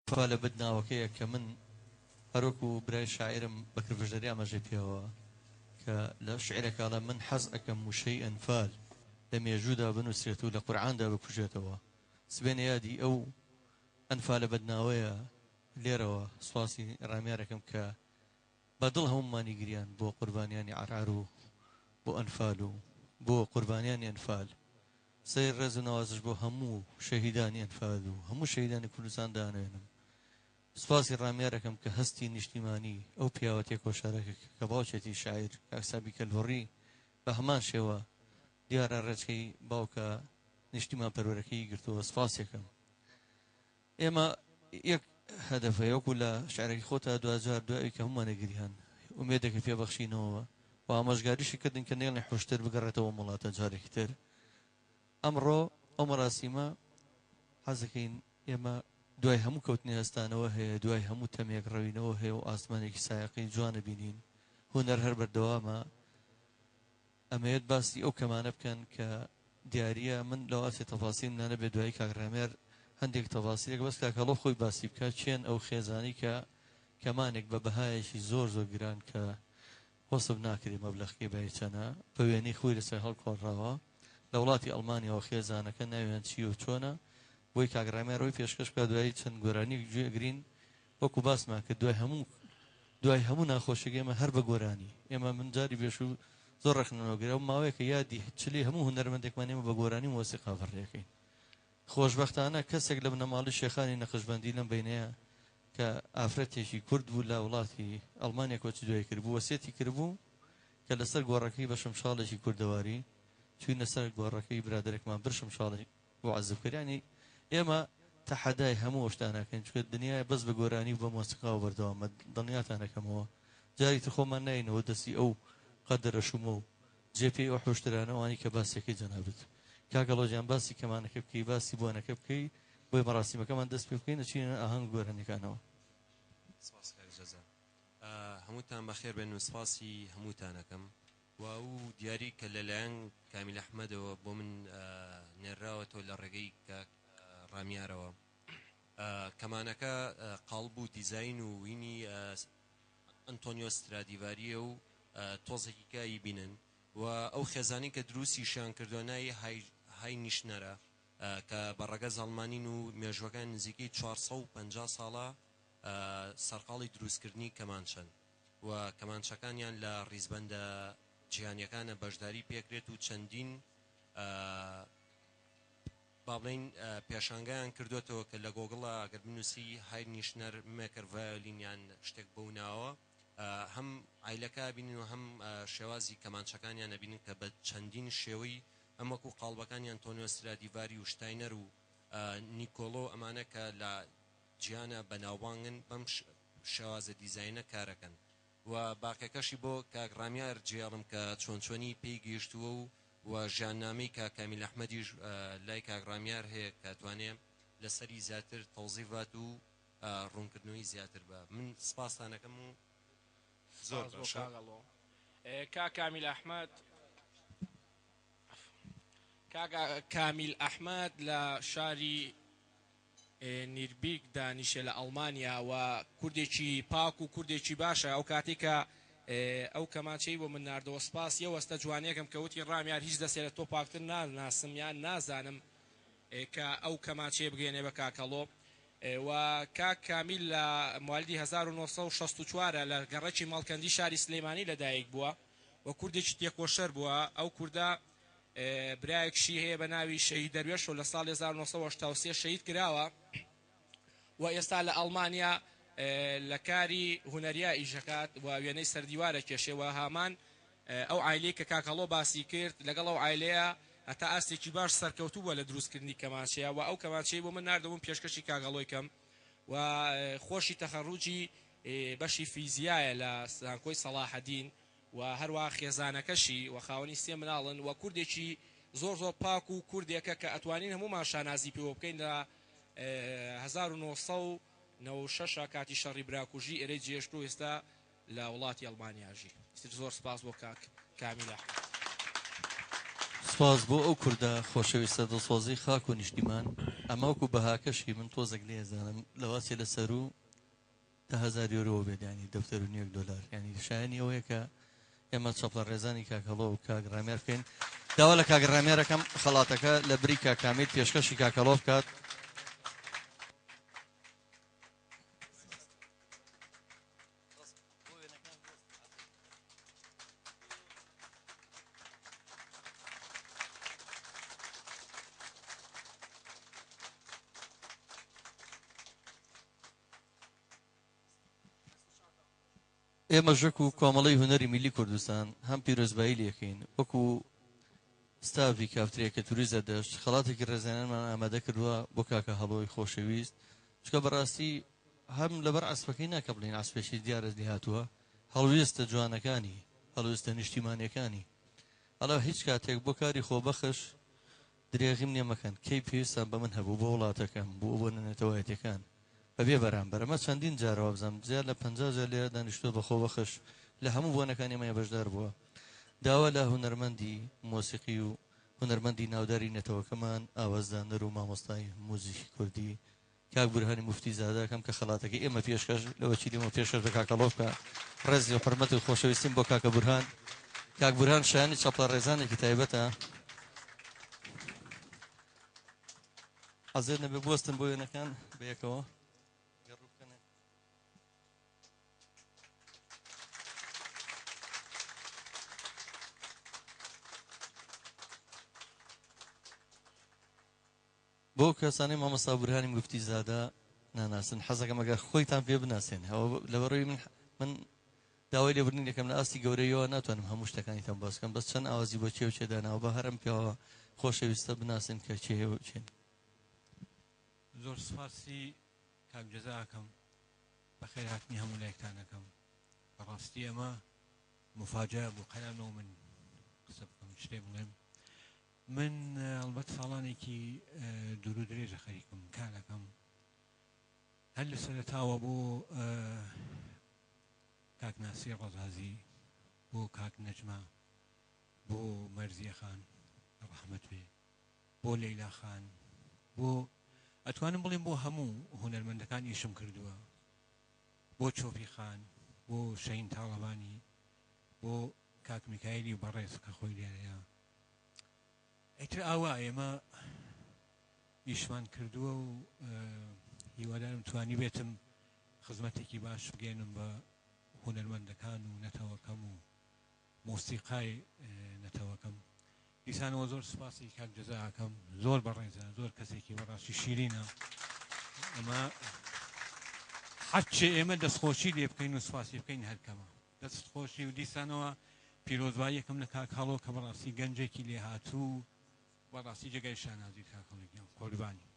فالە بەدناوەکەیە کە من هەروەکو برای شاعیرم بەکر ڤژدەری ئاماژەی پێوە کە لە شیعرێکا ئەڵێ من حەز ئەکەم وشەی ئەنفال لە مێژوودا بنووسرێت و لە قورعاندا بکوژێتەوە سبەینێ یادی ئەو ئەنفالە بەدناوەیە لێرەوە سوپاسی ڕامیارەکەم کە بە دڵ هەموومانی گریان بۆ قوربانیانی عەرعەر و بۆ ئەنفال و بۆ قوربانیانی ئەنفال سەیر ڕێز و نەوازش بۆ هەموو شەهیدانی ئەنفال و هەموو شەهیدانی کوردستان دانوێنم. سوپاسی ڕامیار ئەکەم کە هەستی نیشتیمانی ئەو پیاوە تێکۆشەرە کە باوکێتی شاعیر کاک سابی کەلهوڕی بە هەمان شێوە دیارە ڕێچکەی باوکە نیشتیمان پەروەرەکەی گرتووە سوپاسی ئەکەم. ئێمە یەک هەدەف هەیە وەکو لە شعرەکەی خۆتا دواجار دوای ئەوی کە هەموومانە گریان ئومێدێکە پێ بەخشینەوە و ئامۆژگاریشی کردن کە نەیڵین حوشتر بگەڕێتەوە ئەم وڵاتە جارێکی تر ئەمڕۆ ئەو مەراسیمە حەزەکەین ئێمە دوای هەموو کەوتنی هەستانەوە هەیە دوای هەموو تەمێک ڕەوینەوە هەیە و ئاسمانێکی سایەقی جوانە بینین هونەر هەر بەردەوامە ئەمەوێت باسی ئەو کەمانە بکەن کە دیاریە من لەواسێ تەفاسیلم لا نەبێت دوایی کاک ڕامێر هەندێک تەفاسیلێک بەس کاک هەڵۆ خۆی باسی بکا کێن ئەو خێزانی کە کەمانێک بە بەهایەکی زۆر زۆر گران کە وەسف ناکرێ مەبلەغکەی بای چەنە بە وێنەی خۆی لەسەر هەڵکۆڵراوە لە وڵاتی ئەڵمانیاوە خێزانەکە ناویان چیە و چۆنە بۆی کاک ڕامێر ئەوەی پێشکەش بکا دوایی چەند گۆرانیەک گوێ ئەگرین وەکو باسمان کرد دوای هەموو دوای هەموو ناخۆشیەک ئێمە هەر بە گۆرانی ئێمە من جاری پێشوو زۆر ڕەخنەم لەوە گرت ماوەیەکە یادی چلەی هەموو هونەرمەندێکمان ئێمە بە گۆرانی و مۆسیقا بەڕێکەین خۆشبەختانە کەسێک لە بنەماڵەی شێخانی نەقشبەندی لەم بەینەیە کە ئافرەتێکی کورد بوو لە وڵاتی ئەڵمانیا کۆچی دوای کردبوو وەسیەتی کردبوو کە لەسەر گۆڕەکەی بە شمشاڵێکی کوردەواری چوینە سەر گۆڕەکەی برادەرێکمان بر شمشاڵی بۆ عەزب کرد یانی ئێمە تەحەدای هەموو ئەو شتانە ئەکەین چونکە دنیایە بەس بە گۆرانی و بە مۆسیقاوە بەردەوامە دڵنیاتان ئەکەمەوە جاری تر خۆمان ناینەوە دەستی ئەو قەدرە شومە و جێ پێی ئەو حوشترانە ئەوانەی کە باسیەکەی جەنابت کاک هەڵۆ گیان باسی کەمانەکە بکەی باسی بۆنەکە بکەی بۆی مەراسیمەکەمان دەست پێ بکەین ئەچینە ئاهەنگ و گۆرانیەکانەوە. سپاس کاک جەزا. هەمووتان بەخێر بێن و سپاسی هەمووتان ئەکەم. و ئەو دیاری کە لە لایەن کامیل ئەحمەدەوە بۆ من نێرراوەتەوە لە ڕێگەی کاک ڕامیارەوە کەمانەکە قاڵب و دیزاین و وینی ئەنتۆنیۆ سترادیڤارییە و تۆزێکی کە ئەیبینن و ئەو خێزانەی کە دروستیشیان کردووە ناوی هاینیشنەرە کە بە ڕەگەز ئەڵمانین و مێژووەکەیان نزیکەی 450 ساڵە سەرقاڵی دروستکردنی کەمانچەن. و کەمانچەکانیان لە ڕیزبەندە جیهانیەکانە بەشداری پێکرێت و چەندین با بڵێین پێشانگایان کردوێتەوە کە لە گۆگڵە ئەگەر بنووسی هایرنیشنەر مێکەر ڤایۆلین یان شتێک بەو ناوە هەم عایلەکە بینن و هەم شێوازی کەمانچەکانیان ئەبینن کە بە چەندین شێوەی ئەم وەکو قاڵبەکانیان تۆنیۆ سترادیڤاری و شتاینەر و نیکۆلۆ ئەمانە کە لە جیهانە بەناوبانگن بەم شێوازە دیزاینە کارەکەن و باقیەکەشی بۆ کاک ڕامیار جێڵم کە چۆن چۆنی پێی گەیشتووە و و ژیاننامەی کاک کامیل ئەحمەدیش لای کاک ڕامیار هەیە کە توانێ لەسەری زیاتر تەوزیف بات و ڕوونکردنەوەی زیاتر بە من سپاستان ئەکەم و زۆر سپاس بۆ باشە. کاک ئەڵۆ. کاک کامیل ئەحمەد کاک کامیل ئەحمەد لە شاری نیربیرگ دانیشێ لە ئەڵمانیا و کوردێکی پاک و کوردێکی باشە ئەو کاتەی کە ئەو کەمانچەی بۆ من ناردەوە سپاس یە وەستە جوانیەکەم کە وتی ڕامیار هیچ دەسێ لە تۆ پاکتر ناناسم یان نازانم کە ئەو کەمانچەیە بگەیەنێ بە کاک هەڵۆ و کاک کامیل لە موالیدی 1964 لە گەڕەکی مەڵکەندی شاری سلەیمانی لەدایک بووە و کوردێکی تێکۆشەر بووە ئەو کوردە برایەکشی هەیە بە ناوی شەهید دەروێش و لە ساڵی 1983 شەهید کراوە و ئێستا لە ئەڵمانیا لە کاری هونەریا ئیشەکات و وێنەی سەردیوارە کێشێ و هامان ئەو عایلەی کە کاک هەڵۆ باسی کرد لەگەڵ ئەو عایلەیە هەتا ئاستێکی باش سەرکەوتوو بووە لە دروستکردنی کەمانچەیە و ئەو کەمانچەی بۆ من ناردبووم پێشکەشی کاک هەڵۆی کەم و خۆشی تەخەڕوجی بەشی فیزیایە لە زانکۆی سەڵاحەدین و هەروەها خێزانەکەشی و خاوەنی سێ مناڵن و کوردێکی زۆر زۆر پاک و کوردێکە کە ئەتوانین هەموومان شانازی پێوە بکەین لە 1996 کاتی شەڕی براکوژی ئێرەی جێهێشت و ئێستا لە وڵاتی ئەڵمانیا ژی. ئیتر زۆر سپاس بۆ کاک کامیل ئەحمەد. سوپاس بۆ ئەو کوردە خۆشەویستە دڵسۆزەی خاک و نیشتیمان، ئەمە وەکو بەهاکەشی من تۆزێک لێ ئەزانم لەوەچێ لە سەروو 10,000 یۆرۆوە بێت یانی دەفتەر و نیوێک دۆلار یانی شایەنی ئەوەیە کە ئێمە چەپڵە ڕێزانی کاک هەڵۆ و کاک ڕامیار بکەین. داوا لە کاک ڕامیار ئەکەم خەڵاتەکە لە بری کاک کامیل پێشکەشی کاک هەڵۆ بکات. ئێمەش وەکو کۆمەڵەی هونەری میللی کوردستان هەم پیرۆزبایی لێکەین وەکو ستافی کافتریا کەلتوری زەردەشت خەڵاتێکی ڕێزلێنانمان ئامادە کردووە بۆ کاکە هەڵۆی خۆشەویست چونکە بەڕاستی هەم لەبەر عەسپەکەی نا کە بڵێین عەسپێکی دیارە لێهاتووە هەڵوێستە جوانەکانی هەڵوێستە نیشتیمانیەکانی ئەڵێ هیچ کاتێک بۆ کاری خۆبەخش درێغیم لێ مەکەن کەی پێویستان بە من هەبوو بۆ وڵاتەکەم بۆ بۆ نەتەوایەتیەکان بەبێ بەرامبەر ئەمە چەندین جارە وابزانم زیاد لە 50 جار لێرە دانیشتووە بە خۆبەخش لە هەموو بۆنەکانی ئێمە بەشدار بووە داوا لە هونەرمەندی مۆسیقی و هونەرمەندی ناوداری نەتەوەکەمان ئاوازدانەر و مامۆستای موزیکی کوردی کاک بورهانی موفتی زادە ئەکەم کە خەڵاتەکەی ئێمە پێشکەش لە وەکیلی ئێمە پێشکەش بە کاکە ڵۆ بکا. ڕێز و حورمەت و خۆشەویستیم بۆ کاکە بورهان. کاک بورهان شایانی چەپڵە ڕێزانێکی تایبەتە. عەزێت نەبێ بوەستن بۆ وێنەکان بەیەکەوە. گەر ڕوو بکەنە. بۆ کەسانەی مامۆستا بورهانی موفتی زادە ناناسن حەزەکەم ئەگەر خۆیتان پێ بناسێن ئەوە لەبەرەوەی من من داوای لێبوردنی دەکەم لە ئاستی گەورەیەوە ناتوانم هەموو شتەکانیتان باس بکەم بەس چەند ئاوازی بۆ کێ و کێ داناوە با هەر ئەم پیاوە خۆشەویستە بناسن کە کێ و کێن. زۆر سوپاسی کاک جەزا ئەکەم بەخێرهاتنی هەموو لایەکتان ئەکەم بەڕاستی ئەمە موفاجەئە بوو قەرار نەبوو من قسە بکەم شتێک بڵێم من ئەڵبەت ساڵانێکی دوور و درێژە خەریکم کارەکەم هەر لە سەرەتاوە بۆ کاک ناسیر ڕەزازی بۆ کاک نەجمە بۆ مەرزیە خان ڕەحمەت بێ بۆ لەیلا خان بۆ ئەتوانم بڵێم بۆ هەموو هونەرمەندەکان ئیشم کردووە بۆ چۆپی خان بۆ شەین تاڵەبانی بۆ کاک میکایلی بەڕێز کە خۆی لێرەیە ئیتر ئاوا ئێمە ئیشمان کردووە و هیوادارم توانیبێتم خزمەتێکی باش بگەێنم بە هونەرمەندەکان و نەتەوەکەم و مۆسیقای نەتەوەکەم دیسانەوە زۆر سوپاسی کاک جەزا ئەکەم زۆر بەڕێزە زۆر کەسێکی بەڕاستی شیرینە ئەمە هەرچێ ئێمە دەستخۆشی لێ بکەین و سوپاسی بکەین هەرکەمە دەست خۆشی و دیسانەوە پیرۆزباییەکەم لە کاک هەڵۆ کە بەڕاستی گەنجێکی لێهاتوو بەڕاستی جێگای شانازی کاک هەڵۆ گیان قوربانی.